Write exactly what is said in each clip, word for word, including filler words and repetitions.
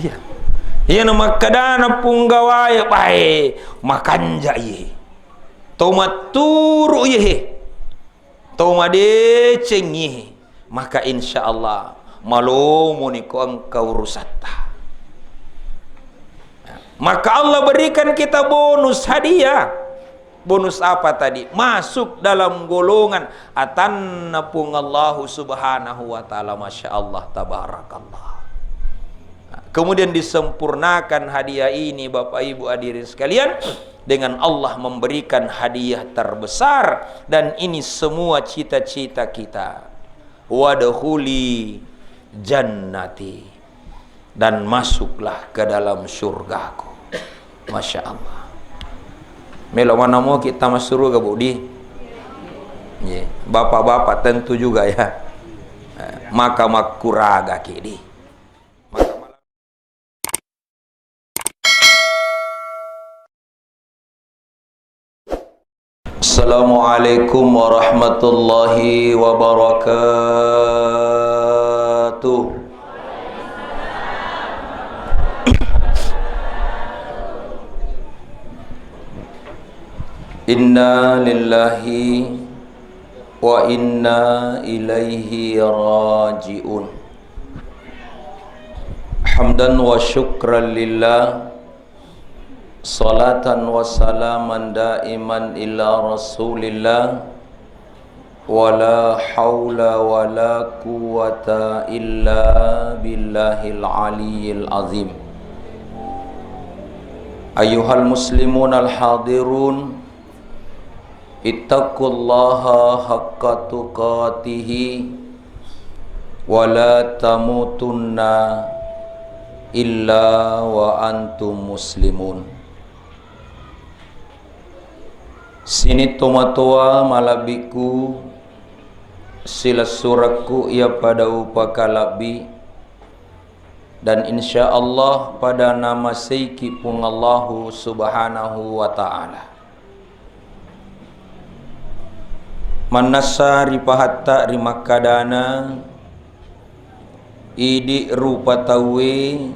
Iya. Iyana makkedana punggawae, bae, makanja iye. To matturu iye he. To madeceng iye he. Maka insya Allah malomoni ko engka urusatta. Maka Allah berikan kita bonus hadiah. Bonus apa tadi? Masuk dalam golongan atanna Puang Allahu Subhanahu wa Ta'ala. Masya Allah, tabarakallah. Nah, kemudian disempurnakan hadiah ini, Bapak Ibu hadirin sekalian, dengan Allah memberikan hadiah terbesar, dan ini semua cita-cita kita. Wadkhuli jannati, dan masuklah ke dalam surgaku. Masya Allah. Melo mana mau kita masuk surga, Bu, di? Ye. Bapak-bapak tentu juga ya. Eh, maka makkuraga ki di. Assalamualaikum warahmatullahi wabarakatuh. Inna lillahi wa inna ilaihi raji'un. Hamdan wa syukran lillah, salatan wa salaman daiman ila Rasulillah, wa la haula wa la quwwata illa billahil aliyyil azim. Ayyuhal muslimun al hadirun, ittaqullaha haqqa tuqatihi wa la tamutunna illa wa antum muslimun. Sining tomatoa malebbiku, silessurekku iya pada upakalebbi, dan insya Allah pada namaseiki Puang Allahu Subhanahu wa Ta'ala. Mannessa ri pahatta ri makkadana, idi rupa tauwe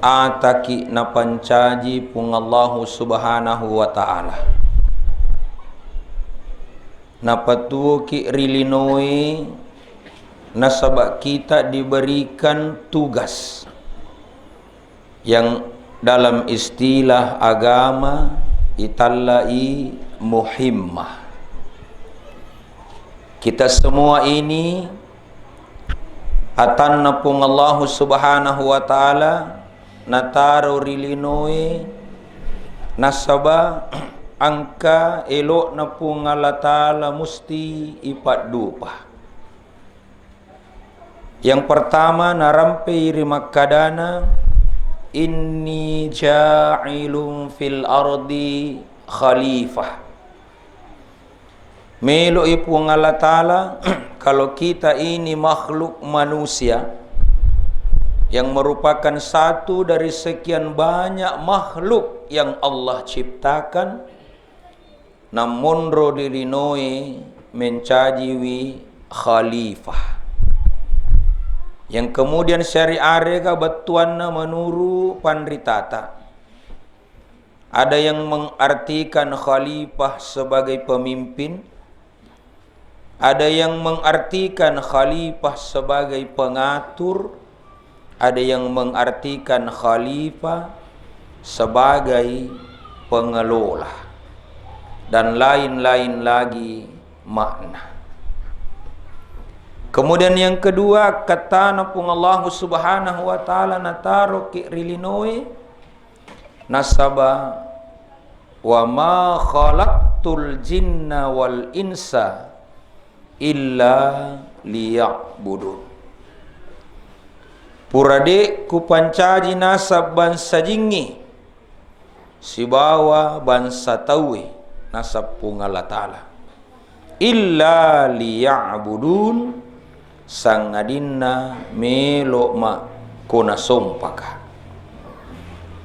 ataki napancaji Puang Allahu Subhanahu wa Ta'ala. Napatuoki ri linoe nasaba kita diberikan tugas yang dalam istilah agama itallai muhimmah. Kita semua ini atanna Puang Allahu Subhanahu wa Ta'ala nataro ri linoe, nasaba engka elo'na Puang Allah Ta'ala musti ipaddupa. Yang pertama, narampei ri makkadana, "Inni ja'ilun fil ardi khalifah." Melo'i Puang Allah Ta'ala, kalau kita ini makhluk manusia yang merupakan satu dari sekian banyak makhluk yang Allah ciptakan, namonro ri linoe mencajiwi khalifah. Yang kemudian syariat rega bettuanna menuru panritata. Ada yang mengartikan khalifah sebagai pemimpin, ada yang mengartikan khalifah sebagai pengatur, ada yang mengartikan khalifah sebagai pengelola, dan lain-lain lagi makna. Kemudian yang kedua, kettana Puang Allahu Subhanahu wa Ta'ala nataroki ri linoe, nasaba, "Wa ma khalaqtul jinna wal insa illa liya'budun." Pura de' kupancaji nasab bangsa jingnge sibawa bangsa tauwe, nasab Puang Allah Ta'ala, illa liya'budun, sangadinna melo' ma' ko nasompaka.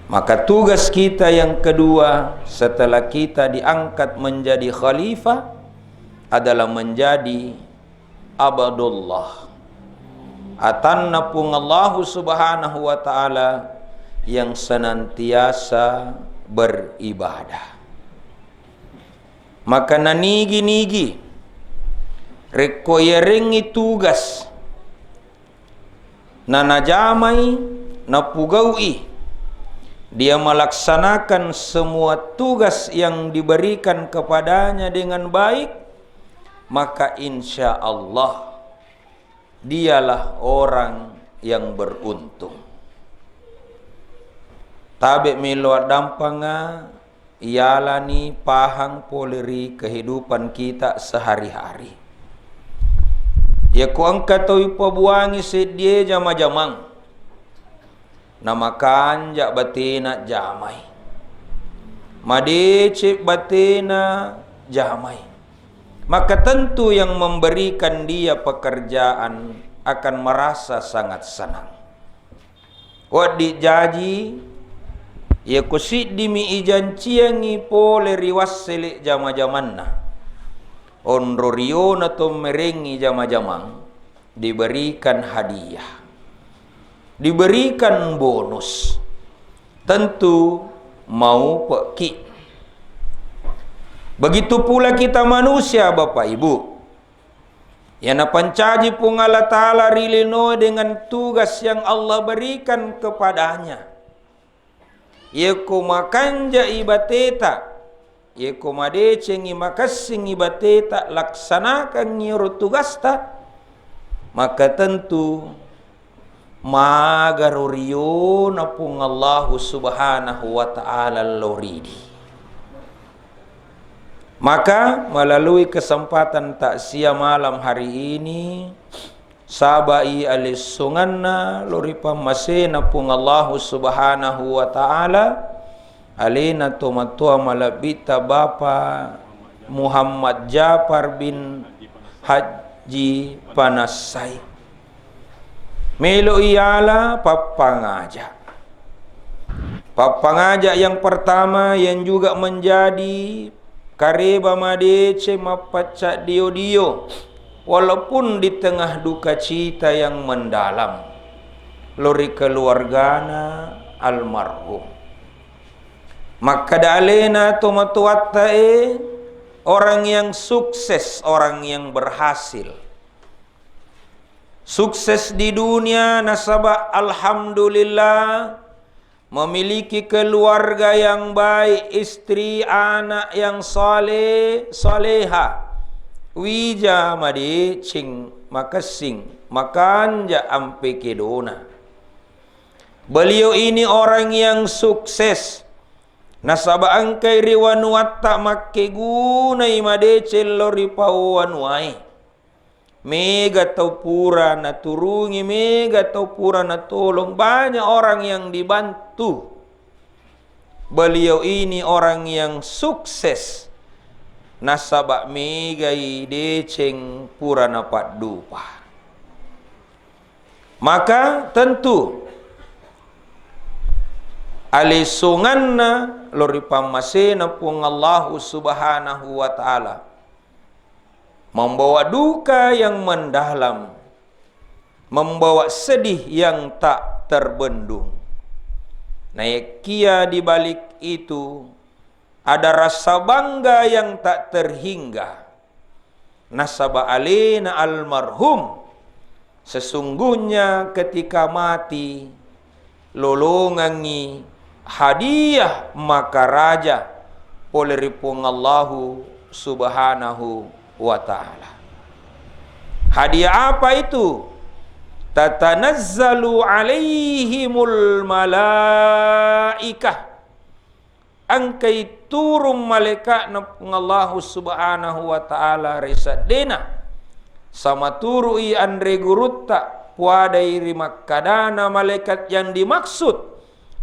Maka tugas kita yang kedua setelah kita diangkat menjadi khalifah adalah menjadi abdullah. atanna Puang Allahu Subhanahu wa Ta'ala yang senantiasa beribadah. Maka nanigi-nigi rekko yarengngi tugas nanajamai, napugau'i, dia melaksanakan semua tugas yang diberikan kepadanya dengan baik, maka insya Allah dialah orang yang beruntung. Tabe melo addampanga, iyalani pahang pole ri kehidupan kita sehari-hari. Yako engka tau ipabuangi seddie jama-jamang, namakanja batena jamai, madeceng batena jamai, maka tentu yang memberikan dia pekerjaan akan merasa sangat senang. Wedding jaji, yako siddimi ijanciangi pole ri wassele jama-jamanna, onro riona to merengngi jama-jamang, diberikan hadiah, diberikan bonus, tentu mau peki. Begitu pula kita manusia, Bapak Ibu, yang napancaji Puang Allah Ta'ala ri linoe dengan tugas yang Allah berikan kepadanya. Yeko makanjai bateta, yeko madecengi makessingi bateta, laksanakangngi ero tugasta, maka tentu magaro riona Puang Allahu Subhanahu wa Ta'ala lao ridi. Maka melalui kesempatan takziah malam hari ini, sabai alessunganna lao ri pammasena Puang Allahu Subhanahu wa Ta'ala, alena tomatoa malebbitta Bapa Muhammad Jafar bin Haji Panassai. Melo iyala pappangaja. Pappangaja yang pertama yang juga menjadi kareba madeceng mappacca dio-dio, walaupun di tengah duka cita yang mendalam, lao ri keluargana almarhum. Makkeda alena tomatoatta e, orang yang sukses, orang yang berhasil. Sukses di dunia nasaba alhamdulillah memiliki keluarga yang baik, istri, anak yang saleh, saleha, wija, madeceng, makessing, makanja ampe kedona. Beliau ini orang yang sukses nasaba engkai ri wanuatta makkegunai madeceng lao ri pau wanuae. Mega tau pura naturungi, mega tau pura natolong, banyak orang yang dibantu. Beliau ini orang yang sukses nasaba megai deceng pura napaddupa. Maka tentu alessunganna lao ri pammasena Puang Allahu Subhanahu wa Ta'ala membawa duka yang mendalam, membawa sedih yang tak terbendung. Naekia di balik itu ada rasa bangga yang tak terhingga. Nasaba alena almarhum, sesungguhnya ketika mati, lolongangngi hadiah makaraja pole ri Puang Allahu Subhanahu wa Ta'ala. Hadiah apa itu? Tatanazzalu alaihimul malaikah. Engkai turung malaika'na Puang Allahu Subhanahu wa Ta'ala ri seddena. Sama turu'i anre gurutta, puadai ri makkadana malaikat yang dimaksud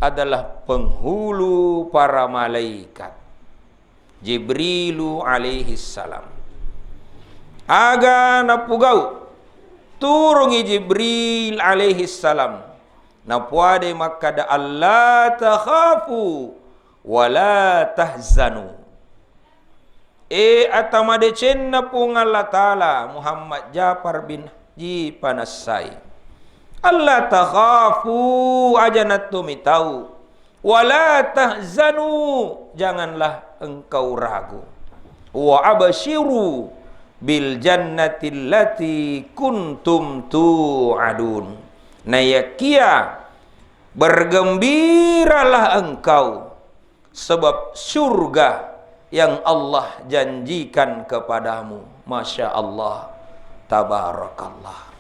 adalah penghulu para malaikat, Jibrilu alaihi salam. Aga napugau? Turungi Jibril alaihi salam, napuadai makkada, "Alla takhafu wala tahzanu." E ata madecenna Puang Allah Ta'ala, Muhammad Jafar bin Haji Panassai, Alla takhafu, aja nattomi tau. Wala tahzanu, janganlah engkau ragu. Wa absyiru bil jannati allati kuntum tu'adun. Nayakia bergembiralah engkau sebab surga yang Allah janjikan kepadamu. Masya Allah, tabarakallah.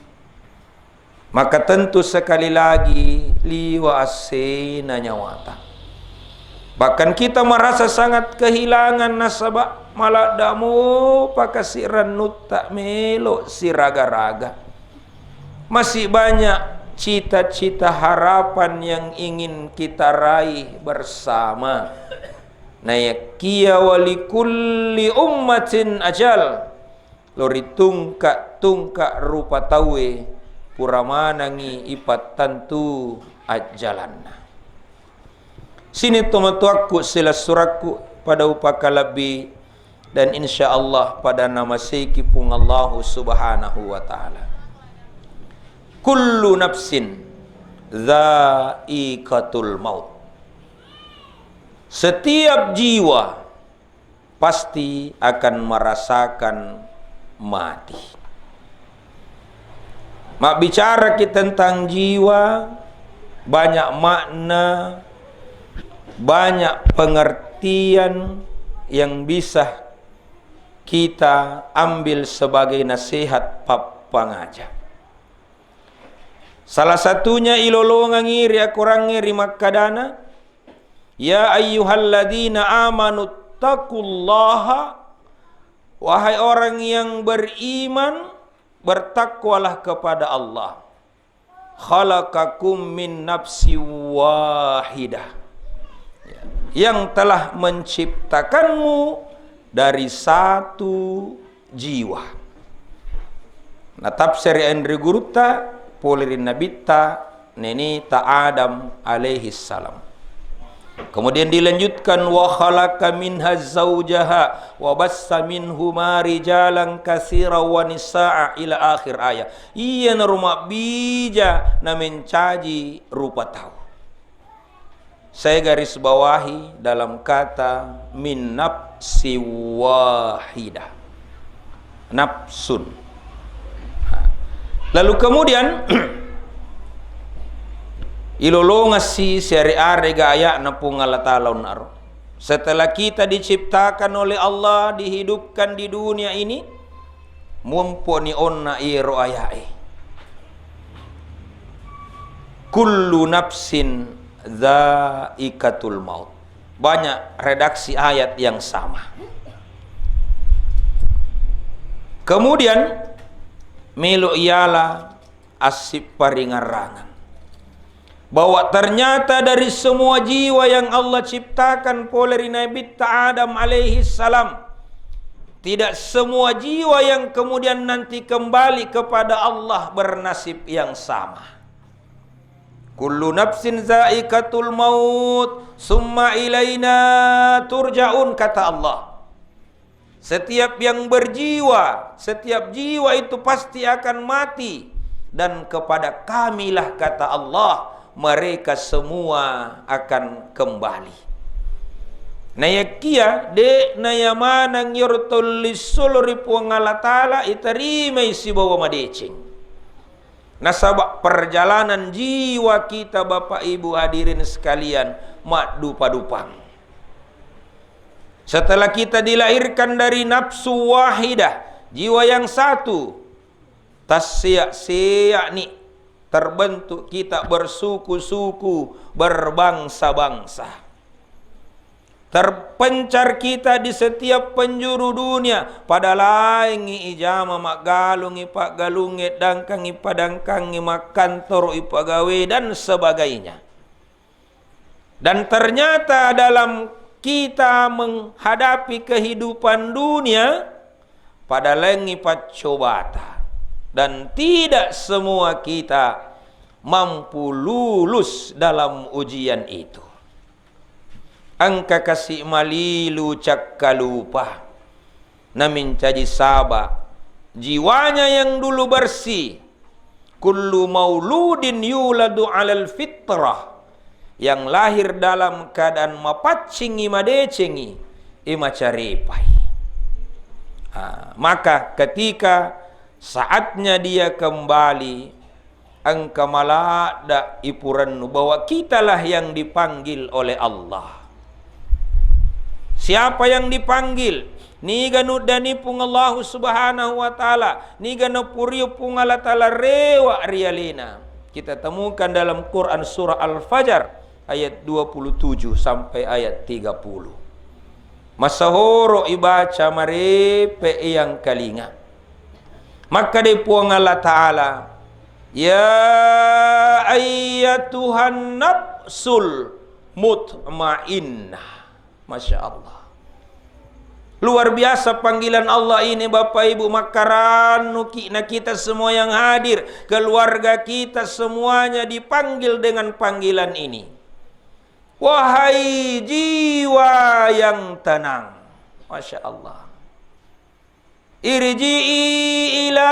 Maka tentu sekali lagi liwa assena nyawata. Bahkan kita merasa sangat kehilangan nasaba maladda mopa kasi rannutta melo siraga-raga. Masih banyak cita-cita harapan yang ingin kita raih bersama. Nayakia walikulli ummatin ajal, lo ri tungka-tungka rupa tauwe pura manengngi ipattentu ajjalanna. Sini tomatoakku, silessurakku pada upakalebbi, dan insya Allah pada namaseki Puang Allahu Subhanahu wa Ta'ala. Kullu nafsin dzaiqatul maut. Setiap jiwa pasti akan merasakan mati. Mabbicaraki tentang jiwa, banyak makna, banyak pengertian yang bisa kita ambil sebagai nasihat pappangaja. Salah satunya ilolongangi ri akorangnge ri makkadana, "Ya ayyuhalladzina amanu taqullaha," wahai orang yang beriman, bertakwalah kepada Allah. "Khalaqakum min nafsi wahidah," yang telah menciptakanmu dari satu jiwa. Na tafsir enri gurutta pole ri nabitta nenita Adam alaihi salam. Kemudian dilanjutkan, "Wa khalaqa minha zaujaha wa bassa minhuma rijalan katsira wa nisaa," ila akhir ayat. Iyanaro mabbija na mencaji rupa tau. Saya garis bawahi dalam kata min nafsi wahidah. Nafsun. Lalu kemudian, ilolongassi siare-arega aya'na Puang Allah Ta'ala onnaro. Setelah kita diciptakan oleh Allah, dihidupkan di dunia ini, mumponi onna iyero aya'e. Kullu nafsin dzaiqatul maut. Banyak redaksi ayat yang sama. Kemudian, melo iala assipparingarrangang bahwa ternyata dari semua jiwa yang Allah ciptakan pole ri Nabitta Adam alaihi salam, tidak semua jiwa yang kemudian nanti kembali kepada Allah bernasib yang sama. "Kullu nafsin dzaiqatul maut, tsumma ilaina turja'un," kata Allah. Setiap yang berjiwa, setiap jiwa itu pasti akan mati, dan kepada Kamilah, kata Allah, mereka semua akan kembali. Nayakia de' nayamaneng iyaro tau lissolo ri Puang Allah Ta'ala itarimai sibawa madeceng. Nasaba perjalanan jiwa kita, Bapak Ibu hadirin sekalian, maddupa-dupang. Setelah kita dilahirkan dari nafsu wahidah, jiwa yang satu, tasseak-seakni, terbentuk kita bersuku-suku, berbangsa-bangsa. Terpencar kita di setiap penjuru dunia, pada laingngi ijama, maggalungngi paggalungnge, dangkangngi padangkangnge, makkantoro ipagawe, dan sebagainya. Dan ternyata dalam kita menghadapi kehidupan dunia, pada laingngi paccobata. Dan tidak semua kita mampu lulus dalam ujian itu. Engka kasi malilu cakkalupa, namincaji saba, jiwanya yang dulu bersih, Kullu mauludin yuladu alal fitrah, yang lahir dalam keadaan mapaccingi, madecengi, imacarepai. Ah, maka ketika saatnya dia kembali, engka maladda ipurennu bahwa kitalah yang dipanggil oleh Allah. Siapa yang dipanggil? Niga nuddani Puang Allahu Subhanahu wa Ta'ala, niga napurio Puang Allah Ta'ala rewa ri alena. Kita temukan dalam Quran surah Al-Fajr ayat dua puluh tujuh sampai ayat tiga puluh. Masahoro ibaca, marepe yang kalinga. Makkadai Puang Allah Ta'ala, "Ya ayyatuhan nafsul mutmainnah." Masya Allah. Luar biasa panggilan Allah ini, Bapak Ibu, makkarannuki na kita semua yang hadir, keluarga kita semuanya dipanggil dengan panggilan ini. Wahai jiwa yang tenang. Masya Allah. Irji'i ila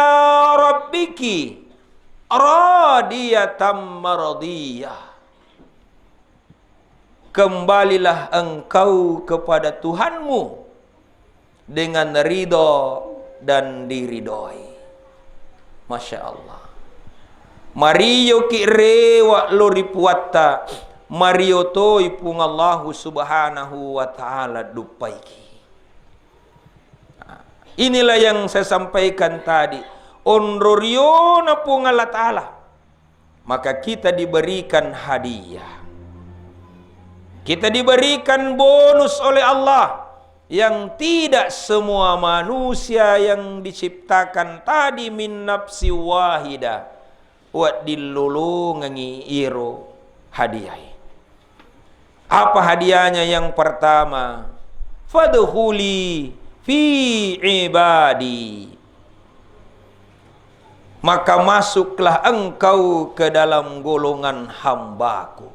rabbiki radiyatan mardiyah. Kembalilah engkau kepada Tuhanmu dengan ridho dan diridhoi. Masya Allah. Mariyoki rewa lo ri Puatta, mariyo toi Puang Allahu Subhanahu wa Ta'ala duppaiki. Nah, inilah yang saya sampaikan tadi. Onro riona Puang Allah Ta'ala, maka kita diberikan hadiah. Kita diberikan bonus oleh Allah yang tidak semua manusia yang diciptakan tadi min nafsi wahida wedding lolongengi iyaro hadiah. Apa hadiahnya? Yang pertama, fadkhuli fi ibadi. Maka masuklah engkau ke dalam golongan hambaku.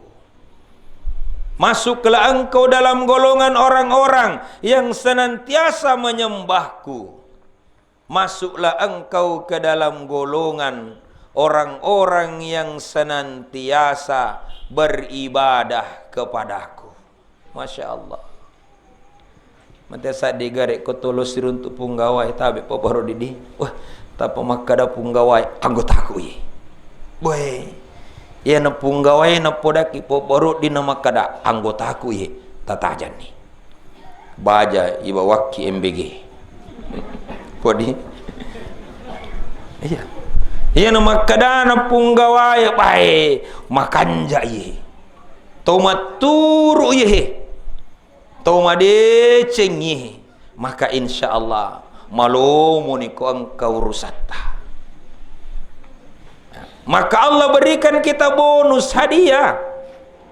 Masuklah engkau dalam golongan orang-orang yang senantiasa menyembahku. Masuklah engkau ke dalam golongan orang-orang yang senantiasa beribadah kepadaku. Masya Allah. Mate saddi gare ko tolo siruntu punggawai tabe poboro didi. Wah, tapa makkada punggawai anggotaku ye. Boe. Iya na punggawai na podaki poboro dina makkada anggotaku ye. Tatajanni. Baja ibawakki M B G. Podi. Iya. Iya na makkada na punggawai bae makanja ye. To matturu ye. To madeceng ye. Maka insya Allah malomoni ko engka urusatta. Maka Allah berikan kita bonus hadiah.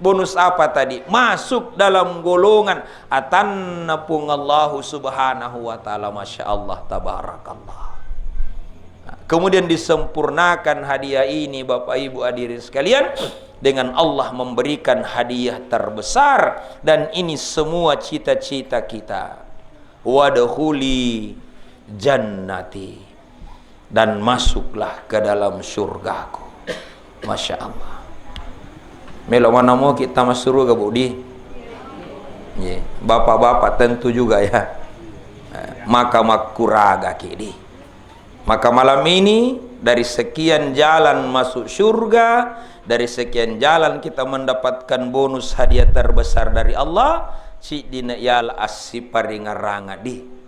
Bonus apa tadi? Masuk dalam golongan atanna Puang Allahu Subhanahu wa Ta'ala. Masya Allah, tabarakallah. Nah, kemudian disempurnakan hadiah ini, Bapak Ibu hadirin sekalian, dengan Allah memberikan hadiah terbesar, dan ini semua cita-cita kita. Wadkhuli jannati, dan masuklah ke dalam surgaku. Masya Allah. Melo mana mau kita masuk surga, Bu, di? Ye, bapak-bapak tentu juga ya. Eh, maka makkuraga ki, di. Maka malam ini, dari sekian jalan masuk surga, dari sekian jalan kita mendapatkan bonus hadiah terbesar dari Allah, ciddina iala assiparingaranga di.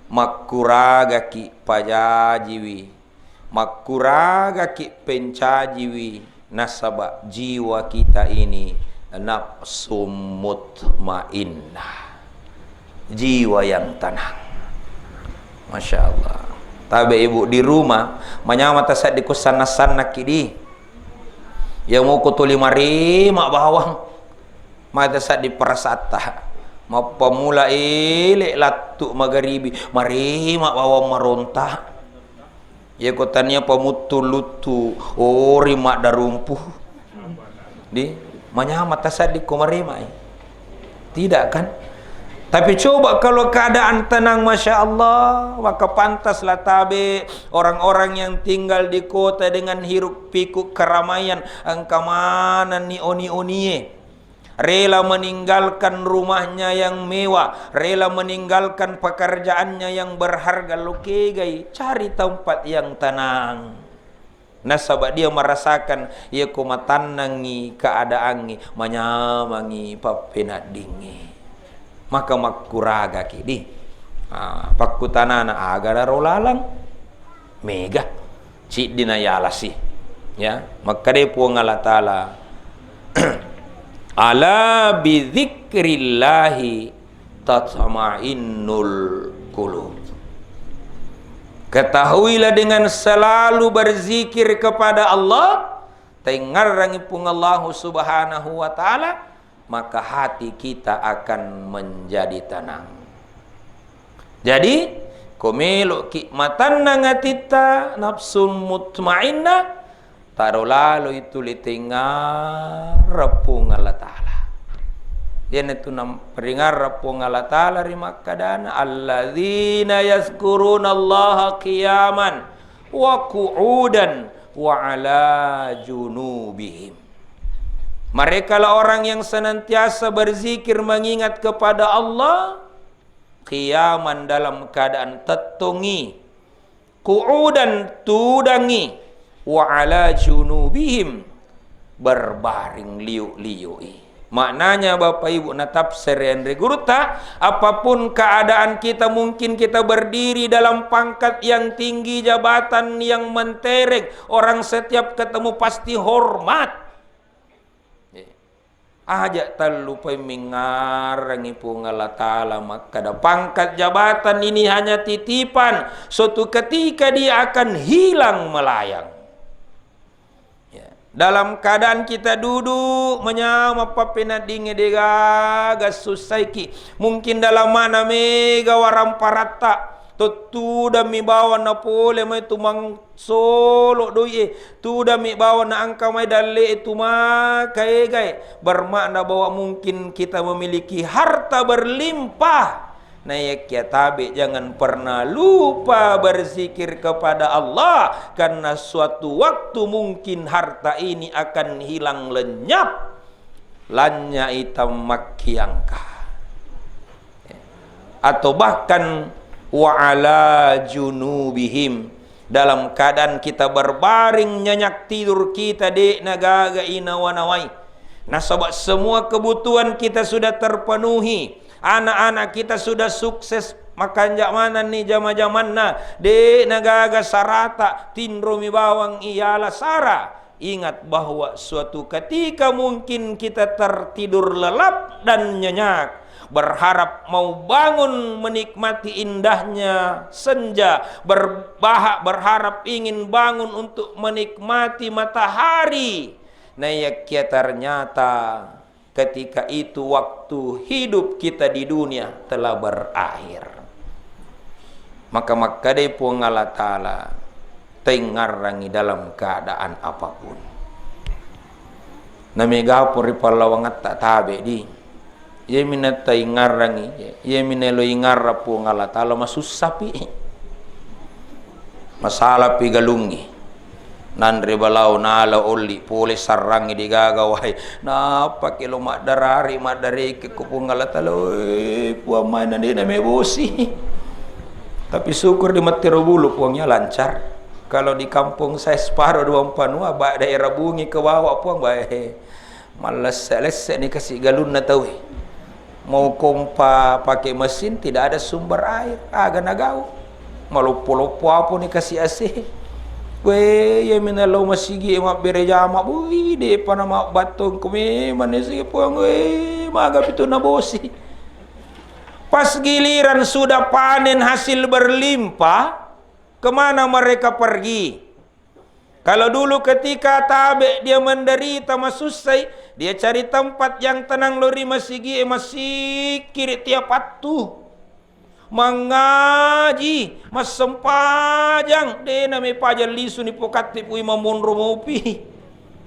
Makkuragaki pajajiwi, makkuragaki pencajiwi, nasaba jiwa kita ini nafsum mutmainnah, jiwa yang tenang. Masya Allah. Tabe ibu di rumah, manyamata saddi ku sanna-sannaki di. Ya mau ku tuli marima bawang. Mata saddi perasatta. Mappamula ele lattu magaribi, marima bawang maronta. Yako tania pamuttu luttu, ori maddarumpu. Di, manyamata saddi ko maremai. Tidak kan? Tapi coba kalau keadaan tenang, Masya Allah, maka pantaslah tabe orang-orang yang tinggal di kota dengan hiruk pikuk keramaian, engka manenni oni-onie. Rela meninggalkan rumahnya yang mewah, rela meninggalkan pekerjaannya yang berharga, lo kegai, cari tempat yang tenang. Nasaba dia merasakan, iya ko matannangngi keadaangnge, manyamangngi pappeneddingnge. Maka makkuragaki di. Ah, pakkutanana, aga daro lalang? Mega. Ciddina yalasi. Ya, makkeda Puang Allah Ta'ala, "Ala bidzikrillahi tatmainnul qulub." Ketahuilah, dengan selalu berzikir kepada Allah, taingngarrangi Puang Allahu Subhanahu wa Ta'ala, maka hati kita akan menjadi tenang. Jadi, ko meloki matannang atitta, nafsul mutmainnah, taro laloi tuli taingngarra Puang Allah Ta'ala. Iyanatu nam-, ringngarra Puang Allah Ta'ala ri makkadana, "Alladzina yazkurunallaha qiyaman wa qu'udan wa ala junubihim." Merekalah orang yang senantiasa berzikir, mengingat kepada Allah, qiyaman, dalam keadaan tettongngi, qu'udan, tudangngi, wa ala junubihim, berbaring liu-liui. Maknanya, Bapak Ibu, natafsir enre gurutta, apapun keadaan kita, mungkin kita berdiri dalam pangkat yang tinggi, jabatan yang mentereng, orang setiap ketemu pasti hormat. Aja tallupai mengngarangi Puang Allah Ta'ala makkada, pangkat jabatan ini hanya titipan, suatu ketika dia akan hilang melayang. Ya. Dalam keadaan kita duduk menyama pappeneddingnge, degaga sussaiki. Mungkin dalam mana mega waramparatta, tettudammi bawang napole mai tumang solo doi e, tudammi bawang naengka mai dalle e tumaka egae. Bermakna bahwa mungkin kita memiliki harta berlimpah. Naiyakia tabe, jangan pernah lupa berzikir kepada Allah, karena suatu waktu mungkin harta ini akan hilang lenyap. Lanynyai tammakkiangka. Atau bahkan wa ala junubihim, dalam keadaan kita berbaring nyenyak tidur kita, de' nagaga inawa-nawai. Nasaba semua kebutuhan kita sudah terpenuhi. Anak-anak kita sudah sukses, makanja' manenni jama-jamanna, de' nagaga sarata, tinromi bawang iyala sara. Ingat bahwa suatu ketika mungkin kita tertidur lelap dan nyenyak, berharap mau bangun menikmati indahnya senja, berbaha-, berharap ingin bangun untuk menikmati matahari. Naiyakia ternyata ketika itu waktu hidup kita di dunia telah berakhir. Maka makkedai Puang Allah Ta'ala, taingngarangngi dalam keadaan apapun. Namega pun ri pallawangatta tabe di. Iyami na taingngarangngi, iyami na lo ingngarang Puang Allah Ta'ala, masussapi. Masalapi galungngi. Nanre balao, nala olli, pole sarrangngi, degaga wae. Nappaki lo maddarari, maddareke ko Puang Allah Ta'ala, "Eh, Puang, mai na de' namebosi." Tapi syukur di Mattiro Bulu, Puangnya lancar. Kalau di kampung saya separuh dua empat nua, ba daerah Bungi ke bawah, Puang, bae. Mallesse-lesse ni kasi galunna tauwe. Mau kompa pakai mesin, tidak ada sumber air. Aga nagau? Maloppo-loppo apa ni kasi A C. We, iya mina lao masigi mabbere jama, bui, depa na mabbattong ko memang ni sigi Puang, we, maga pitu nabosi. Pas giliran sudah panen hasil berlimpah, kemana mereka pergi? Kalau dulu ketika tabe dia menderita, masussai, dia cari tempat yang tenang, lori masigi, masikiri tiap waktu. Mangaji, massempajang, de' name pajang lisu ni pokatte pui mamonro mopi.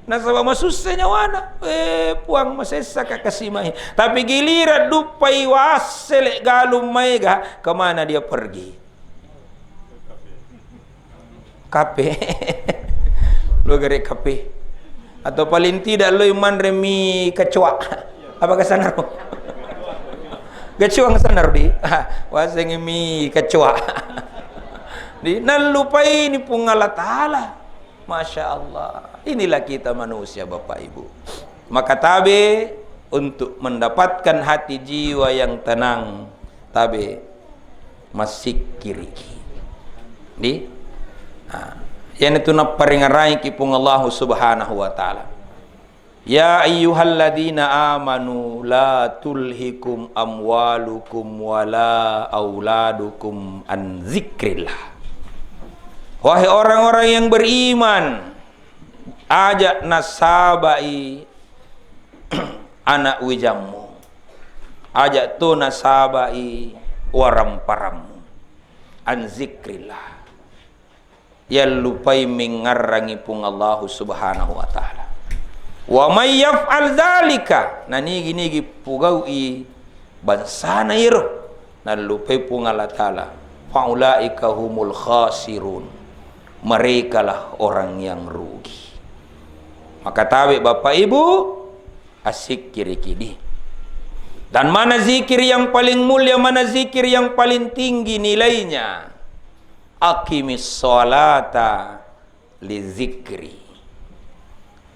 Nasaba masussa nyawana. Eh, Puang, masessa ka kasi mai. Tapi giliran duppai wassele galung maega, kemana dia pergi? Kape. Lo gare kape. Atau paling tidak lo manre mi kecoa. Apa kesana ro? Kecoa kesana ro di. Wasengi mi kecoa. Di, nallupai ni Puang Allah Ta'ala. Masya Allah. Inilah kita manusia, Bapak Ibu. Maka tabe untuk mendapatkan hati jiwa yang tenang, tabe massikkiriki. Di? Nah, iyanatu napparingerraiki Puang Allahu Subhanahu wa Ta'ala. Ya ayyuhalladzina amanu la tulhikum amwalukum wala auladukum an zikrillah. Wahai orang-orang yang beriman, aja nasabai anak wijammu, aja to nasabai waramparammu an zikrillah. Yallupai mengngarrangi Puang Allahu Subhanahu wa Ta'ala. Wa may yaf'al dzalika, nanigi-nigi pugau'i bangsana iro, nallupai Puang Allah Ta'ala, faulaika humul khasirun, merekalah orang yang rugi. Maka tabe Bapak Ibu, assikkiriki di. Dan mana zikir yang paling mulia, mana zikir yang paling tinggi nilainya? Aqimis sholata li zikri.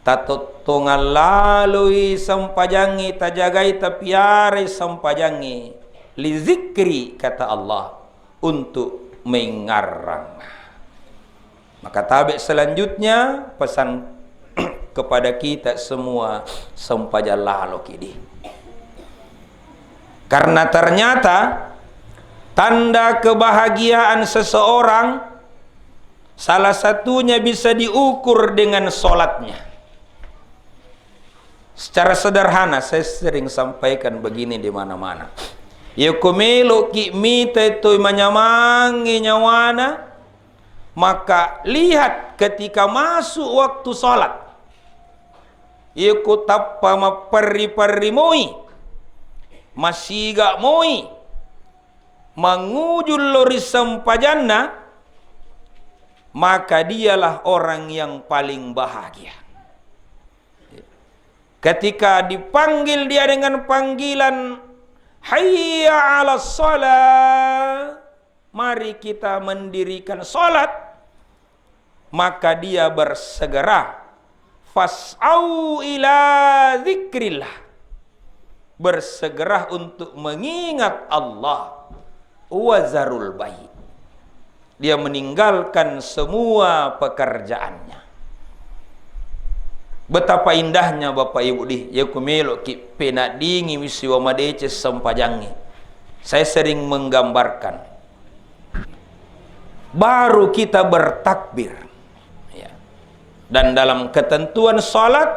Tatottongang laloi sempajangnge, tajagai, tapiarai sempajangnge, li zikri, kata Allah, untuk mengngarrang. Maka tabe selanjutnya pesan kepada kita semua, sempajang laloki di. Karena ternyata tanda kebahagiaan seseorang salah satunya bisa diukur dengan sholatnya. Secara sederhana, saya sering sampaikan begini di mana-mana. Yako meloki mita toi manyamangi nyawana, maka lihat ketika masuk waktu sholat. Yako tappa mapperri-perri moi, masiga moi, mangujul lo ri sempajanna, maka dialah orang yang paling bahagia. Ketika dipanggil dia dengan panggilan, "Hayya 'alas shalah," mari kita mendirikan salat, maka dia bersegera, "Fas'au ila dzikrillah," bersegera untuk mengingat Allah, "wa zarul bai'." Dia meninggalkan semua pekerjaannya. Betapa indahnya, Bapak Ibu, di, yako meloki penaddingi sibawa madeceng sempajangnge. Saya sering menggambarkan. Baru kita bertakbir. Ya. Dan dalam ketentuan salat,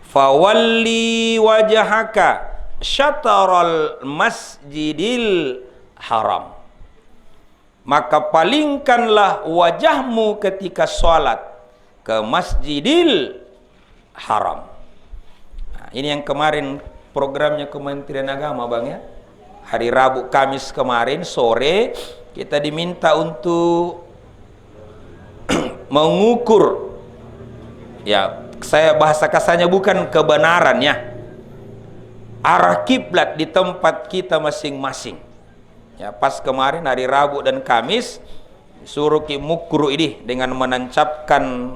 "Fawalli wajhaka syataral masjidil haram." Maka palingkanlah wajahmu ketika salat ke Masjidil Haram. Nah, ini yang kemarin programnya Kementerian Agama, Bang, ya. Hari Rabu, Kamis kemarin sore kita diminta untuk mengukur, ya, saya bahasa kasarnya bukan kebenaran, ya, arah kiblat di tempat kita masing-masing. Ya, pas kemarin hari Rabu dan Kamis, suruh ki mukuru ini dengan menancapkan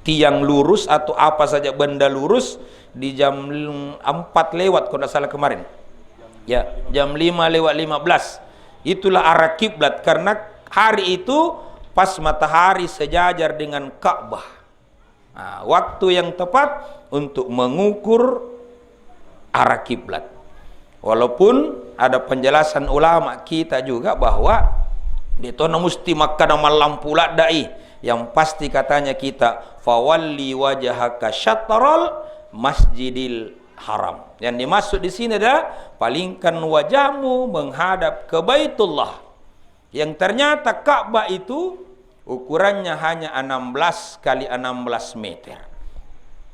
tiang lurus atau apa saja benda lurus di jam empat lewat, kalau tidak salah kemarin. Ya, jam lima lewat lima belas. Itulah arah kiblat, karena hari itu pas matahari sejajar dengan Ka'bah. Nah, waktu yang tepat untuk mengukur arah kiblat. Walaupun ada penjelasan ulama kita juga bahwa ditona musti makkada mallampu laddai. Yang pasti katanya kita, "Fawalli wajhaka syatral Masjidil Haram." Yang dimaksud di sini adalah palingkan wajahmu menghadap ke Baitullah. Yang ternyata Ka'bah itu ukurannya hanya enam belas kali enam belas meter.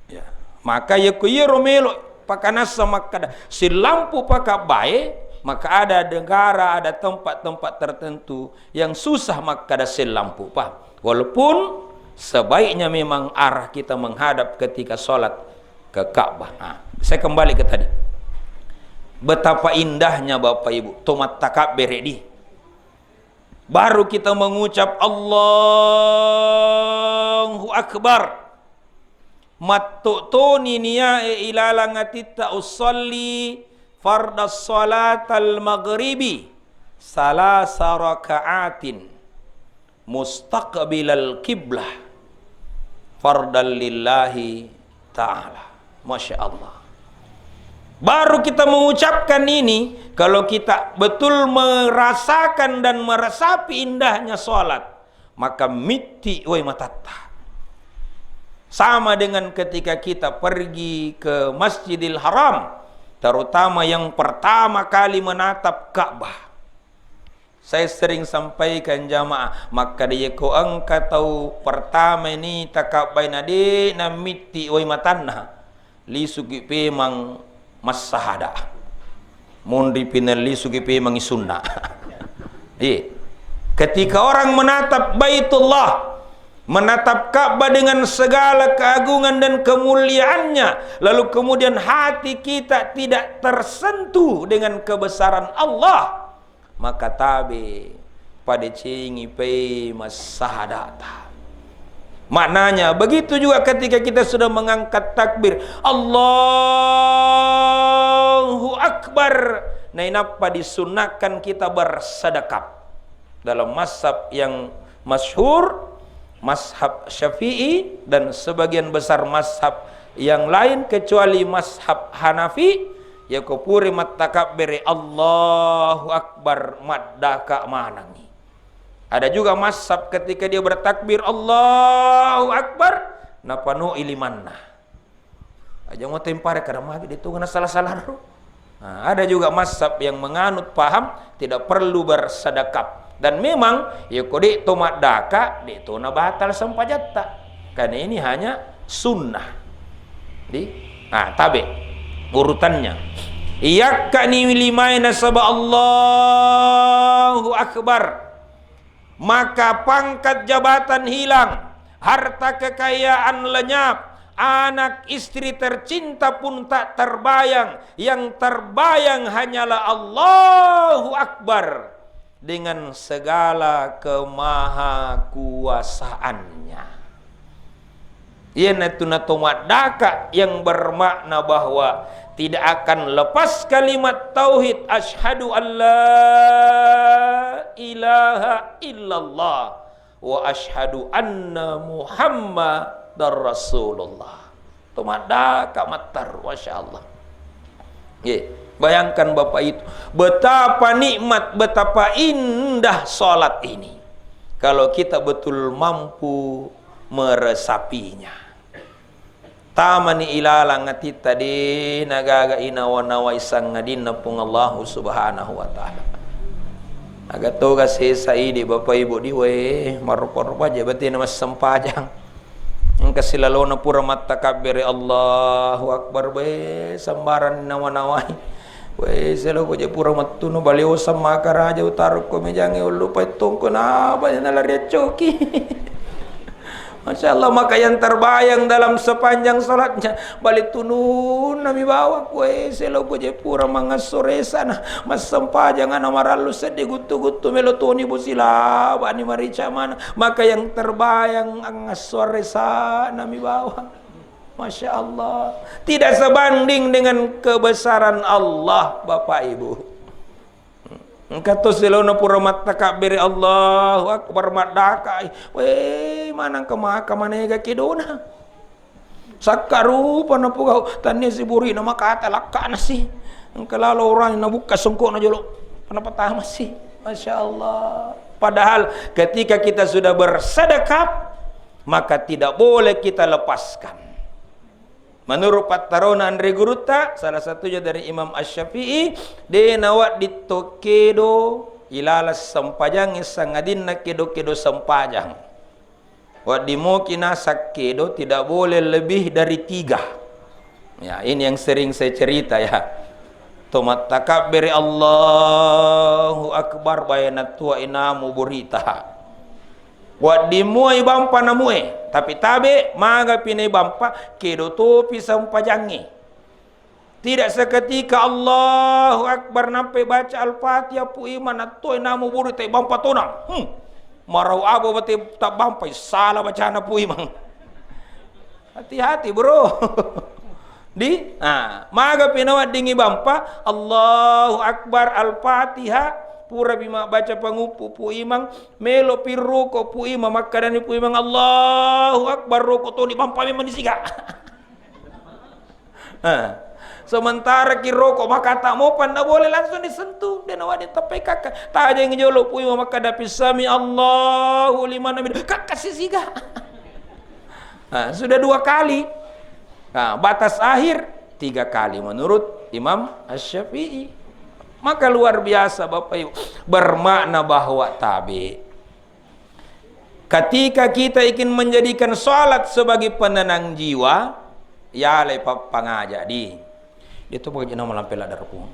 Ya. Maka yakko iyaro melo pakanassa makkada sellampu pa Ka'bae, maka ada negara, ada tempat-tempat tertentu yang susah makkada sellampu pa. Walaupun sebaiknya memang arah kita menghadap ketika sholat ke Ka'bah. Nah, saya kembali ke tadi. Betapa indahnya Bapak Ibu, to mattakabbere di. Baru kita mengucap Allahu Akbar. Matto'toni niae ilalang atitta, usalli fardas salatal maghribi salasa raka'atin mustaqbilal qiblah fardan lillahi ta'ala. Masya Allah. Baru kita mengucapkan ini, kalau kita betul merasakan dan meresapi indahnya sholat, maka mitti wai matatta. Sama dengan ketika kita pergi ke Masjidil Haram, terutama yang pertama kali menatap Ka'bah. Saya sering sampaikan jamaah, makkada iyako engka tau pertama ni takabbai na de' namitti wai matanna, lisuki pemang massahada. Munri pinelli sugi pemang isunna. Iya. Ketika orang menatap Baitullah, menatap Ka'bah dengan segala keagungan dan kemuliaannya, lalu kemudian hati kita tidak tersentuh dengan kebesaran Allah, maka tabe padecengi pei massahadata. Maknanya, begitu juga ketika kita sudah mengangkat takbir, Allahu Akbar, nainappa disunnahkan kita bersedekap. Dalam mazhab yang masyhur, mazhab Syafi'i, dan sebagian besar mazhab yang lain kecuali mazhab Hanafi, yako pura mattakabbere Allahu Akbar, maddaka manengngi. Ada juga mazhab ketika dia bertakbir Allahu Akbar, napanoi limanna. Aja mau tempare kada magi de' tu kena salah-salah ro. Nah, ada juga mazhab yang menganut paham tidak perlu bersedekap. Dan memang, ya ko de' to maddaka, de' to na batal sempajatta. Karena ini hanya sunnah. Di, nah, tabe urutannya. Iyakkani limae nasaba Allahu Akbar. Maka pangkat jabatan hilang, harta kekayaan lenyap, anak istri tercinta pun tak terbayang. Yang terbayang hanyalah Allahu Akbar dengan segala kemahakuasaannya. Iyanatu nato maddaka yang bermakna bahwa tidak akan lepas kalimat tauhid, asyhadu an la ilaha illallah wa asyhadu anna Muhammadar Rasulullah. To maddaka matteru, Masya Allah. Ye, bayangkan Bapak itu, betapa nikmat, betapa indah salat ini. Kalau kita betul mampu meresapinya. Tamani ilalang atitta de' nagaga inawa-nawai sangadinna Puang Allahu Subhanahu wa Ta'ala. Aga toga sesa idi Bapak Ibu di, we, marupa-rupa je batina massempajang. Engka silalona pura mattakabbere Allahu Akbar, we, sambarang nawa-nawai. We, seloko je pura mattunu baliosang maka raja utarukko mejangnge ullupai tongko naba nalari accoki. Masya Allah, maka yang terbayang dalam sepanjang salatnya, bali tununna mi bawang, we, seloko je pura mangasso resana, massempajang ana marallu seddi guttu-guttu melo toni bosi labani marica mana, maka yang terbayang angasso resana mi bawang. Masya Allah, tidak sebanding dengan kebesaran Allah, Bapak Ibu. Engka to selona pura mattakabbere Allahu Akbar maddakai. We, manang ke maka manega kedona. Sakka rupa napugau, tannia siburi na makata lakka nasi. Engka lalo orang nabukka songkok na jolo. Kenapa tamasi? Masya Allah. Padahal ketika kita sudah bersedekap, maka tidak boleh kita lepaskan. Menurut pattarona anre gurutta, salah satunya dari Imam Asy-Syafi'i, de' nawedding to kedo ilalang sempajang sangadinna kedo-kedo sempajang. Wedding moki naseng kedo tidak boleh lebih dari tiga. Ya, ini yang sering saya cerita ya. To mattakabbere Allahu Akbar, bae nattua inamu burita. Wedding mua ibampa namue, tapi tabe, magapi naibampa, kedo topi sempajangnge. Tidak seketika Allahu Akbar nampai baca Al-Fatihah, Pu Imang, nattoi namu buru tai bampa tona. Hmm. Marau abo bate tabbampai, salah bacana Pu Imang. Hati-hati, Bro. Di, ah, magapi naweddingi bampa, Allahu Akbar, Al-Fatihah, purapi mabbaca panguppu Pu Imang, melo pi ruko Pu Imang, makkedani Pu Imang, Allahu Akbar, ruko toni bampa memang disiga. Ah. Sementara ki roko, maka tak mopan, ndak boleh langsung disentuh. Dia nawa dia tepai kakak. Tajeng jolo Pu Imang makkeda pi sami Allahu liman hamidah. Kakak sisiga. Ah, sudah dua kali. Nah, batas akhir tiga kali menurut Imam Asy-Syafi'i. Maka luar biasa Bapak Ibu. Bermakna bahwa tabe. Ketika kita ingin menjadikan salat sebagai penenang jiwa, yalai pappangaja di. Dia tu bagaimana malampe ladar pun.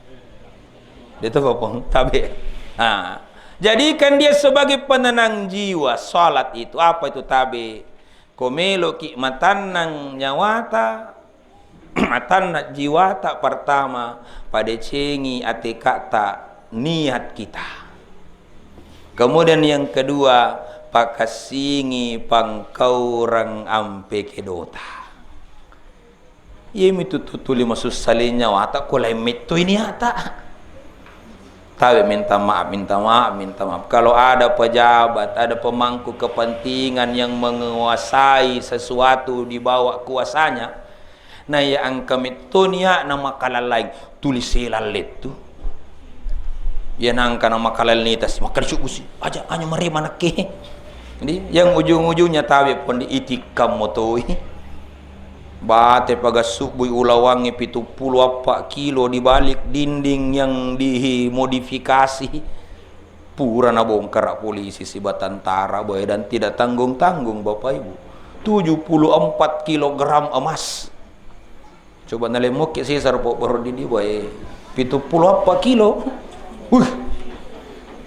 Dia tu apa pun tabe. Ah. Jadikan dia sebagai penenang jiwa. Salat itu apa itu tabe? Ko meloki matannang nyawata, matanna jiwata, pertama, padecengi atekata, niat kita. Kemudian yang kedua, pakassingi pangkaurang ampe kedota. Iyemi tu tuli masussa le nyawata ko lain metto ini ata. Tabe minta maaf, minta maaf, minta maaf. Kalau ada pejabat, ada pemangku kepentingan yang menguasai sesuatu di bawah kuasanya, na iya engka metto niatna makkalalaing, tuli sela lettu. Iya nangka na makkalal nitasi, makkada subusi, aja, aja marema nakke. Jadi, yang ujung-ujungnya tabe pondi itikkammo toi. Bate pagassubbui ulawangnge pitu puluh appa kilo di balik dinding yang dimodifikasi. Pura nabongkara polisi siba tentara, boy, dan tidak tanggung-tanggung, Bapak Ibu. Tujuh puluh empat kilogram emas. Coba nalemmokke sisar po baru didi, boy. Pitu puluh appa kilo. Uh.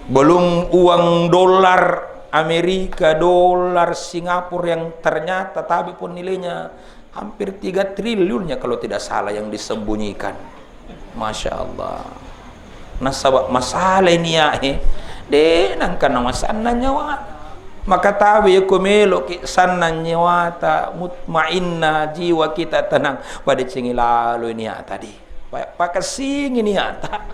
Belum uang dolar Amerika, dolar Singapura yang ternyata tabe pun nilainya hampir tiga triliunnya kalau tidak salah yang disembunyikan. Masya Allah. Nasaba masalah ini ya, eh. De nangka namasanna nyawa. Maka tabe ko meloki sanna nyawata mutmainna, jiwa kita tenang, pada cengi lalo ini ya tadi. Pa-, pakassingi ini ya ta.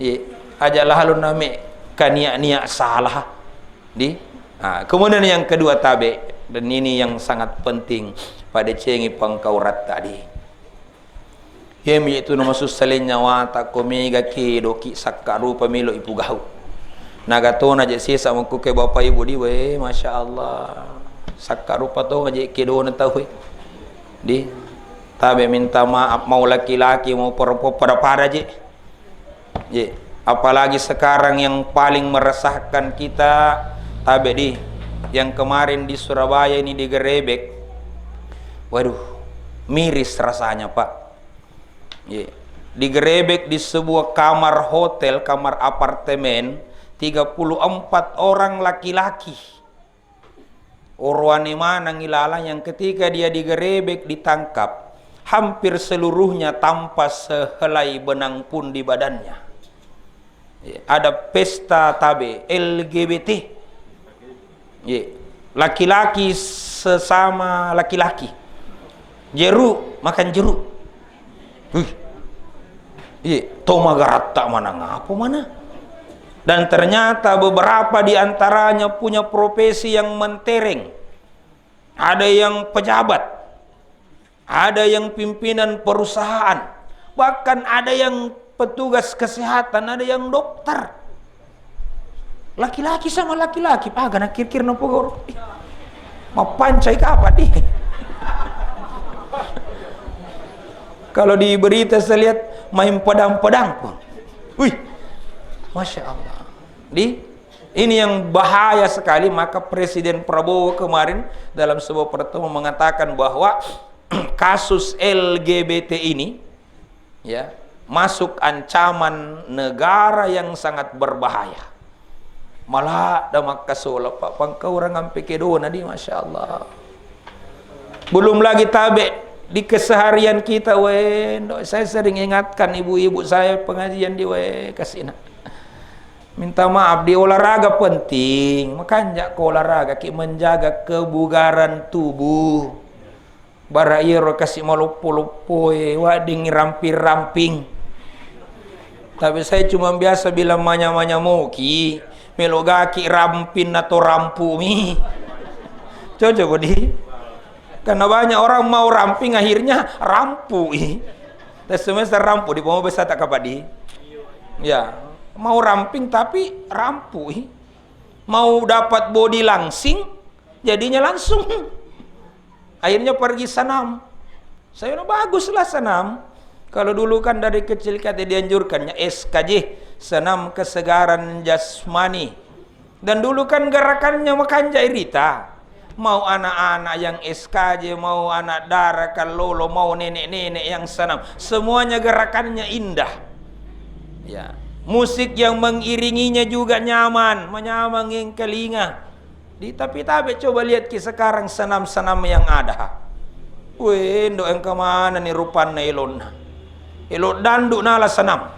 Ye, aja lalo name kania-nia salah. Di? Ah, kemudian yang kedua tabe, dan ini yang sangat penting, pada cengi pangkaurat tadi. Yemi itu nama susah le nyawata ko mega kedoki sakka rupa melo ipugau. Nagatona je sesa mengkuke Bapak Ibu di we, Masya Allah. Sakka rupa to je kedona tau we. Di? Tabe minta maaf, mau laki-laki, mau perempuan, pada-pada je. Ye, apalagi sekarang yang paling meresahkan kita, tabe di, yang kemarin di Surabaya ini digerebek. Waduh, miris rasanya, Pak. Ye, digerebek di sebuah kamar hotel, kamar apartemen, tiga puluh empat orang laki-laki. Orowane maneng ilalang yang ketika dia digerebek, ditangkap, hampir seluruhnya tanpa sehelai benang pun di badannya. Ya, ada pesta tabe L G B T. Ya, laki-laki sesama laki-laki. Jeru, makan jeru. Wih. Iya, to magaratta manang apa mana? Dan ternyata beberapa di antaranya punya profesi yang mentereng. Ada yang pejabat, ada yang pimpinan perusahaan, bahkan ada yang petugas kesehatan, ada yang dokter. Laki-laki sama laki-laki, aga nakir-kir napogoro. Ih, mappancai kapa di? Kalau di berita saya lihat main padang-padang pun. Wih, Masya Allah. Di, Ini yang bahaya sekali, maka Presiden Prabowo kemarin dalam sebuah pertemuan mengatakan bahwa kasus L G B T ini, ya, masuk ancaman negara yang sangat berbahaya. Malah ada makkasola, Pak, pangkaurang ampe kedona di, Masya Allah. Belum lagi tabe di keseharian kita, wendo. Saya sering ingatkan ibu-ibu saya pengajian di, we, kasina. Minta maaf, di olahraga penting. Makanja ko olahraga, ki menjaga kebugaran tubuh. Bara iyaro kasi maloppo-loppoe, wedding ramping-ramping. Tapi saya cuma biasa bilang manya-manya moki, melo gaki ramping atau rampu mi. Cocok ko di? Karena banyak orang mau ramping akhirnya rampui. Tes semester rampu di pemabesa tak kapadi. Ya, mau ramping tapi rampui. Mau dapat body langsing, jadinya langsung. Akhirnya pergi senam. Saya bilang, baguslah senam. Kalau dulu kan dari kecil kita dianjurkannya S K J, senam kesegaran jasmani. Dan dulu kan gerakannya makanja irita. Mau anak-anak yang S K J, mau anak dara kallolo, mau nenek-nenek yang senam. Semuanya gerakannya indah. Ya. Musik yang mengiringinya juga nyaman, menyamangeng telinga. Di, tapi tabe coba lihat ki sekarang senam-senam yang ada. Weh, ndo engka mana ni rupanna elonna. Elo dandu nala senam.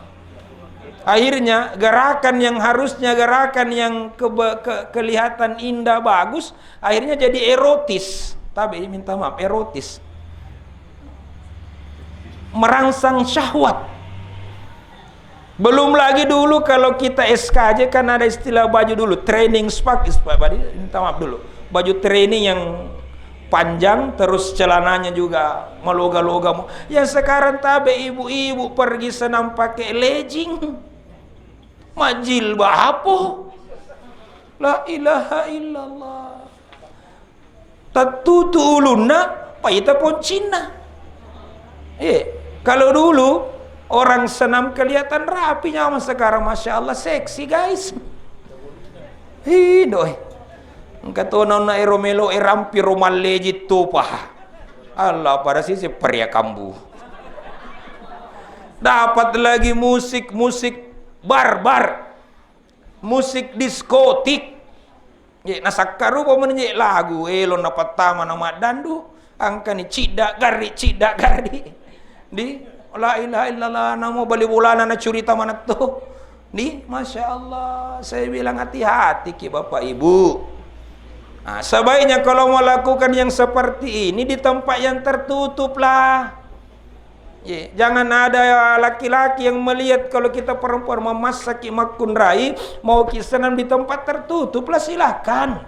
Akhirnya gerakan yang harusnya gerakan yang kebe-, ke-, kelihatan indah bagus, akhirnya jadi erotis. Tabe minta maaf, erotis. Merangsang syahwat. Belum lagi dulu kalau kita S K J kan ada istilah baju dulu, training spak, ispa-, baju, minta maaf dulu. Baju training yang panjang, terus celananya juga maloga-loga mo. Yang sekarang tabe ibu-ibu pergi senam pakai legging. Majilbab apa? La ilaha illallah. Tattutu ulunna, paita poncinna. Eh, kalau dulu orang senam kelihatan rapi, nyaman, sekarang Masya Allah seksi, guys. Hi, doi. Engka to nonna ero melo e rampi ro malleji topa. Allah, pada sisi pria kambu. Dapat lagi musik-musik barbar. Musik diskotik. Ye, nasakkarupa meni je lagu, elo napattama na maddandu, angkani cidda garri, cidda garri. Di, la ilaha illallah, namo bali bolana na curita manetto. Di, Masya Allah, saya bilang hati-hati ki Bapak Ibu. Nah, sebaiknya kalau mau lakukan yang seperti ini di tempat yang tertutup lah. Ye, jangan ada laki-laki yang melihat kalau kita perempuan memassaki makkunrai, mau ki senam di tempat tertutup lah, silakan.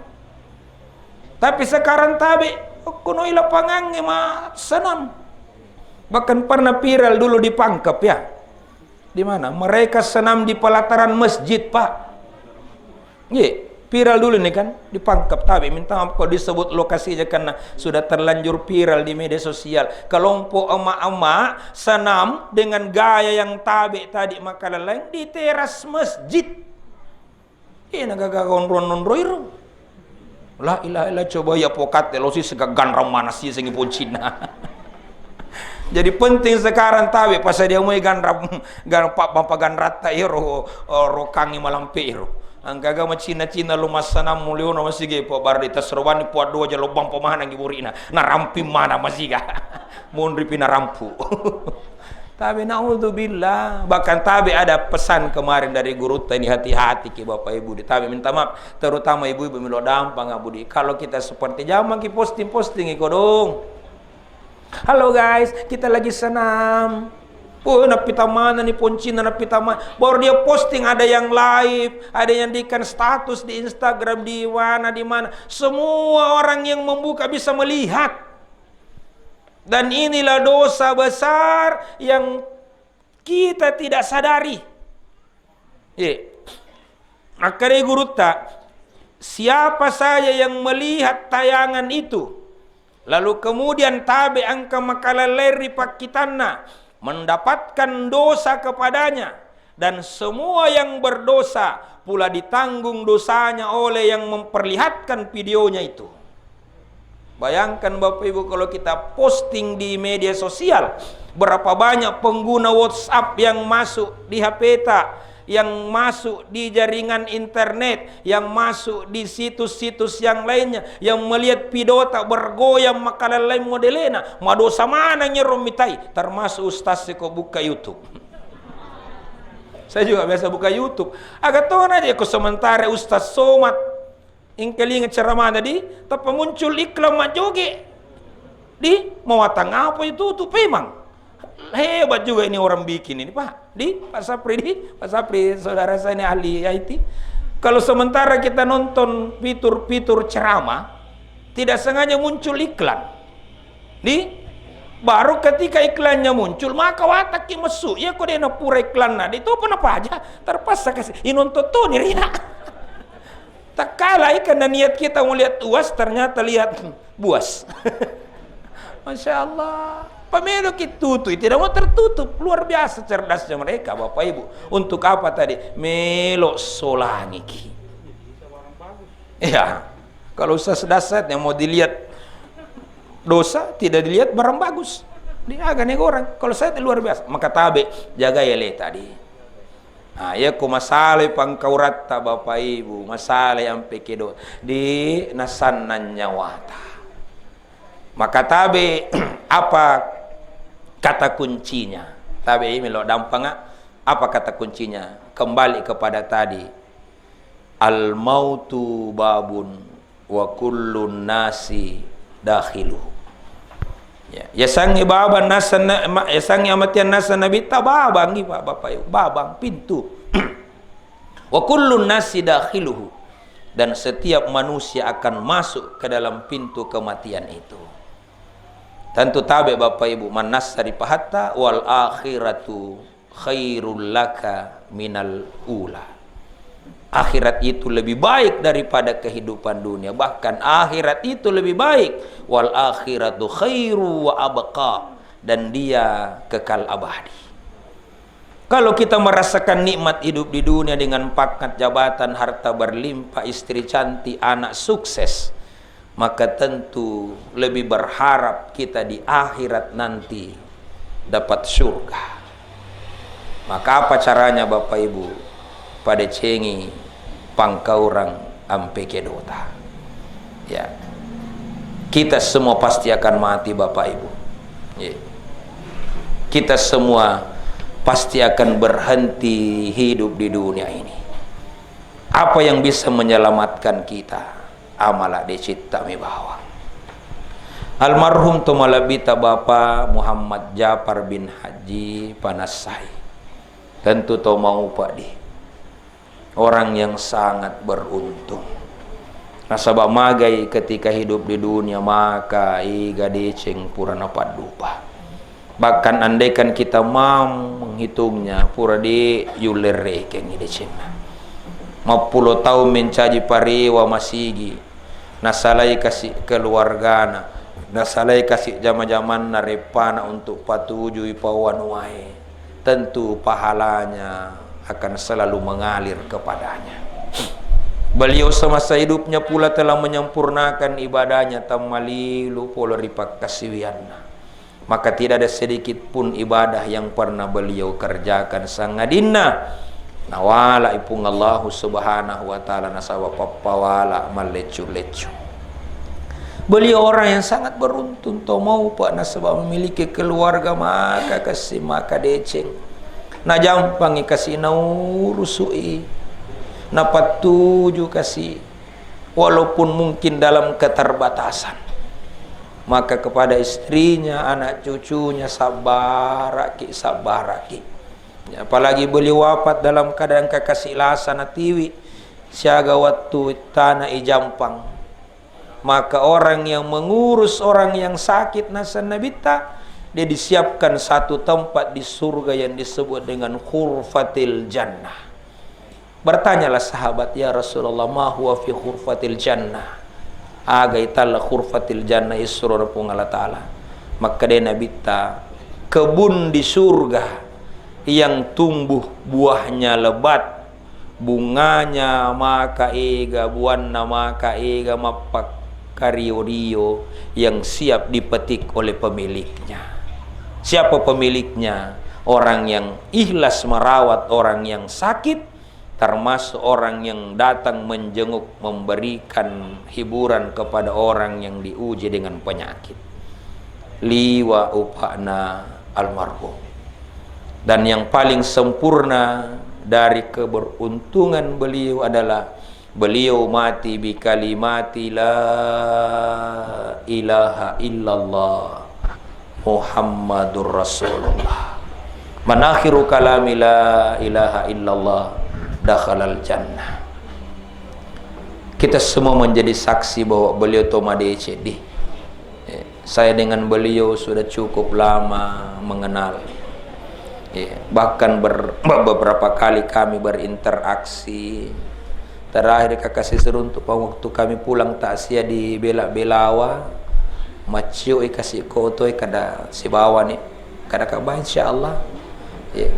Tapi sekarang tabe, kunoi lapangannya ma senam. Bahkan pernah viral dulu di Pangkep ya. Di mana? Mereka senam di pelataran masjid, Pak. Ye, viral dulu nih kan, di Pangkep tabe, minta maaf kalau disebut lokasinya karena sudah terlanjur viral di media sosial. Kelompok emak-emak senam dengan gaya yang tabe tadi maka lain di teras masjid. Ina gaga onro-onro iro. La ilaha illa, coba ya pokat lo si sega ganrang mana si sengi pun Cina. Jadi penting sekarang tabe pas dia mau ganrang, ganrang pak bampa ganratta iro, eh, rokangi malampe iro. Angkaga macina-cina lo massanang muliono masige po bar di tasrobani po dua jalo bampa mana ngi burina. Narampi mana masiga. Munri pi narampu. Tapi naudzubillah, bahkan tabe ada pesan kemarin dari gurutta ini, hati-hati ki Bapak Ibu, di tabe minta maaf, terutama ibu-ibu melo dampang, Budi. Kalau kita seperti zaman ki posting-posting iko dong. Halo guys, kita lagi senam. Oh, napita mana nih poncina, napita mana? Baru dia posting, ada yang live, ada yang dikan status di Instagram, di mana, di mana. Semua orang yang membuka bisa melihat. Dan inilah dosa besar yang kita tidak sadari. Ye. Makkedai gurutta, siapa saja yang melihat tayangan itu, lalu kemudian tabe engka makalellai ri pakkitanna, mendapatkan dosa kepadanya, Dan semua yang berdosa pula ditanggung dosanya oleh yang memperlihatkan videonya itu. Bayangkan Bapak Ibu, kalau kita posting di media sosial, berapa banyak pengguna WhatsApp yang masuk di H P ta, yang masuk di jaringan internet, yang masuk di situs-situs yang lainnya, yang melihat video ta bergoyang makalalain modelena, madosa maneng ero mitai, termasuk ustaz siko buka YouTube. Saya juga biasa buka YouTube. Aga tona je ko sementara Ustaz Somad engkalinga ceramah tadi, tappa muncul iklan majjoge. Di mawatang apa itu tuh pemang. Hebat juga ini orang bikin ini, Pak. Di Pak Sapri, di Pak Sapri, saudara saya ini ahli I T. Kalau sementara kita nonton fitur-fitur ceramah, tidak sengaja muncul iklan. Di baru ketika iklannya muncul, maka watakki messu. Iya ko dena pura iklanna, di topa napaja, terpaksa kasih. Inonton toni ria. Takkala karena niat kita mau lihat uas, ternyata lihat buas. Masya Allah. Pamelo ki tutui, tidak mau tertutup. Luar biasa cerdasnya mereka, Bapak Ibu. Untuk apa tadi? Melo solangiki. Iya. Kalau Ustaz Dasat yang mau dilihat dosa, tidak dilihat barang bagus. Di aga nego orang. Kalau saya luar biasa. Maka tabe, jaga ya le tadi. Nah, iya ko masalai pangkauratta Bapak Ibu, masalai ampe kedo di nasanna nyawata. Maka tabe apa kata kuncinya? Tabe melo dampanga, apa kata kuncinya? Kembali kepada tadi. Al mautu babun wa kullun nasi dakhiluhu. Ya, yasengnge babang nasenna, ma-, yasengnge amatian nasenna Nabitta, babangngi, Pak, Bapak Ibu, babang pintu. Wa kullun nasi dakhiluhu. Dan setiap manusia akan masuk ke dalam pintu kematian itu. Tentu tabe Bapak Ibu, mannassa ri pahatta, wal akhiratu khairul laka minal ula. Akhirat itu lebih baik daripada kehidupan dunia. Bahkan akhirat itu lebih baik. Wal akhiratu khairu wa abqa. Dan dia kekal abadi. Kalau kita merasakan nikmat hidup di dunia dengan pangkat, jabatan, harta berlimpah, istri cantik, anak sukses, maka tentu lebih berharap kita di akhirat nanti dapat surga. Maka apa caranya, Bapak Ibu? Padecengi pangkaurang ampe kedota. Ya. Kita semua pasti akan mati, Bapak Ibu. Ya. Kita semua pasti akan berhenti hidup di dunia ini. Apa yang bisa menyelamatkan kita? Amala decitta mi bawang. Almarhum to malebbita Bapa Muhammad Jafar bin Haji Panassai. Tentu to maupa di orang yang sangat beruntung. Nasaba magai ketika hidup di dunia, maka iga deceng pura napaddupa. Bahkan andaikan kita mau menghitungnya, pura de yulle rekengngi decenna. Mappulo taung mencaji parewa masigi, nasalai kasi keluargana, nasalai kasi jama-jamanna, reppana untuk patujui pawanuae, tentu pahalanya akan selalu mengalir kepadanya. Beliau semasa hidupnya pula telah menyempurnakan ibadahnya, tammalilu pole ri pakkasiwianna. Maka tidak ada sedikit pun ibadah yang pernah beliau kerjakan sangadinna nawala i Puang Allahu Subhanahu wa Ta'ala nasaba pappawala malleccu-leccu. Beliau orang yang sangat beruntung, to maupa nasaba memiliki keluarga maka kasi maka deceng. Najampangi kasi naurusu'i, napattuju kasi, walaupun mungkin dalam keterbatasan. Maka kepada istrinya, anak cucunya, sabbaraki, sabbaraki. Ya, apalagi beliau wafat dalam keadaan kakasi lasa natiwi, siaga wattu tana ijampang. Maka orang yang mengurus orang yang sakit nasenna Nabitta, dia disiapkan satu tempat di surga yang disebut dengan Khurfatil Jannah. Bertanyalah sahabat, "Ya Rasulullah, ma huwa fi khurfatil jannah?" Aga italla khurfatil jannah, issurona Puang Allah Ta'ala. Makkeda Nabitta, kebun di surga yang tumbuh buahnya lebat, bunganya maka ega, buanna maka ega, mappakkario-rio, yang siap dipetik oleh pemiliknya. Siapa pemiliknya? Orang yang ikhlas merawat orang yang sakit, termasuk orang yang datang menjenguk, memberikan hiburan kepada orang yang diuji dengan penyakit. Liwa upa'na almarhum. Dan yang paling sempurna dari keberuntungan beliau adalah beliau mati bi kalimati la ilaha illallah Muhammadur Rasulullah. Man akhiru kalami la ilaha illallah dakhalal jannah. Kita semua menjadi saksi bahwa beliau to madeceng di. Eh, saya dengan beliau sudah cukup lama mengenal. Eh, bahkan ber-, beberapa kali kami berinteraksi. Terakhir kakasi seruntuk pa waktu kami pulang takziah di Bela-Belawa, maccioi kasi koto e kada sibawa ni, kada kaba insyaallah. Ya.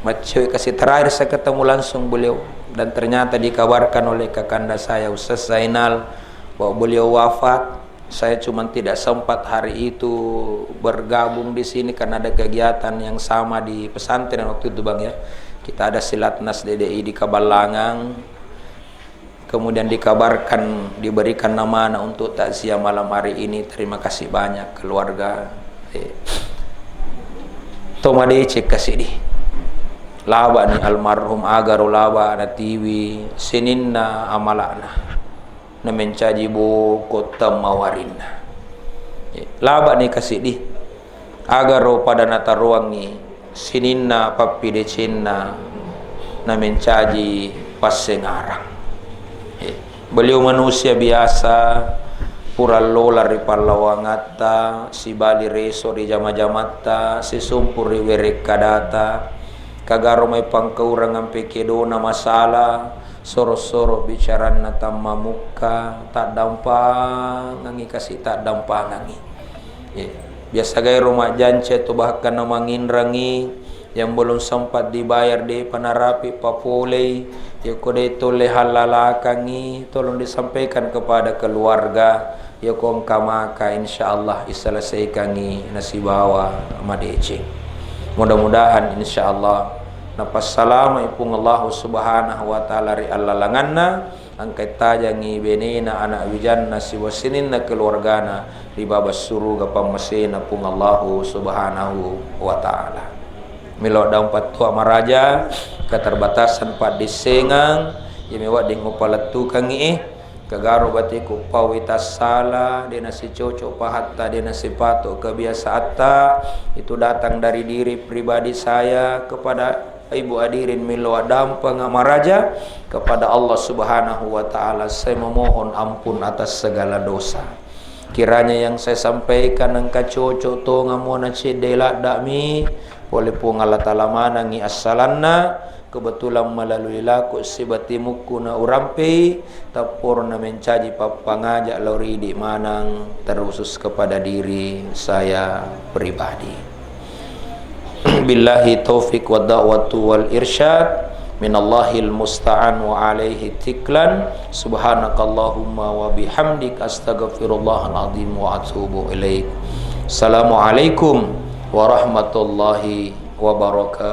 Maccioi kasi terakhir saya ketemu langsung beliau dan ternyata dikabarkan oleh kakanda saya Ustaz Zainal bahwa beliau wafat. Saya cuma tidak sempat hari itu bergabung di sini karena ada kegiatan yang sama di pesantren waktu itu, Bang, ya. Kita ada silatnas D D I di Kaballangang. Kemudian dikabarkan, diberikan amanah untuk takziah malam hari ini. Terima kasih banyak keluarga. Eh. To madeceng kasi di. Laba ni almarhum, agaro laba natiwi sininna amala'na. Namencaji boko temmawarinna. Eh, laba ni kasi di. Agaro pada nataroangngi sininna pappidecenna namencaji passengarang. Eh, beliau manusia biasa, pura lola ri pallawangatta, sibali reso ri jama-jamatta, sisumpu ri werekkadata, kagaro mai pangkaurang ampe kedona masalah, soro-soro bicaranna tammamukka, taddampangangi kasi taddampangangi. Ye, biasa gairo majjanci atau bahkan namanginrangi yang belum sempat dibayar, depa narapi papolei, yako de tolle hallalakangi, tolong disampaikan kepada keluarga, yako engka maka insyaallah iselesaikangi nasibawa madeceng. Mudah-mudahan insyaallah napassalamai Puang Allah Subhanahu wa Ta'ala ri allalanganna, engkai tajangngi benena, anak wijanna, sibawa sininna keluargana ri baba suruga pammasena Puang Allahu Subhanahu wa Ta'ala. Melo daung pattua maraja, keterbatasan paddissengang, iya mewedding upalettukangngi, eh, kagaro batiku paui tassala, de nasicoco pahatta, de nasipato kebiasaatta, itu datang dari diri pribadi saya kepada Ibu hadirin melo addampeng maraja kepada Allah Subhanahu wa Ta'ala. Saya memohon ampun atas segala dosa. Kiranya yang saya sampaikan engka cocok tonga muana cedde laddami, pole Puang Allah Ta'ala manangi assalanna, kebetulan melalui laku sibatimukku na urampei, tapporna mencaji pappangaja lao ridi manang, terusus kepada diri saya pribadi. Billahi taufiq wa da'watu wal irsyad. Minallahil musta'an wa alaihi tiklan. Subhanakallahumma wa bihamdik, astaghfirullahal azim wa atubu ilaik. Assalamualaikum warahmatullahi wabarakatuh.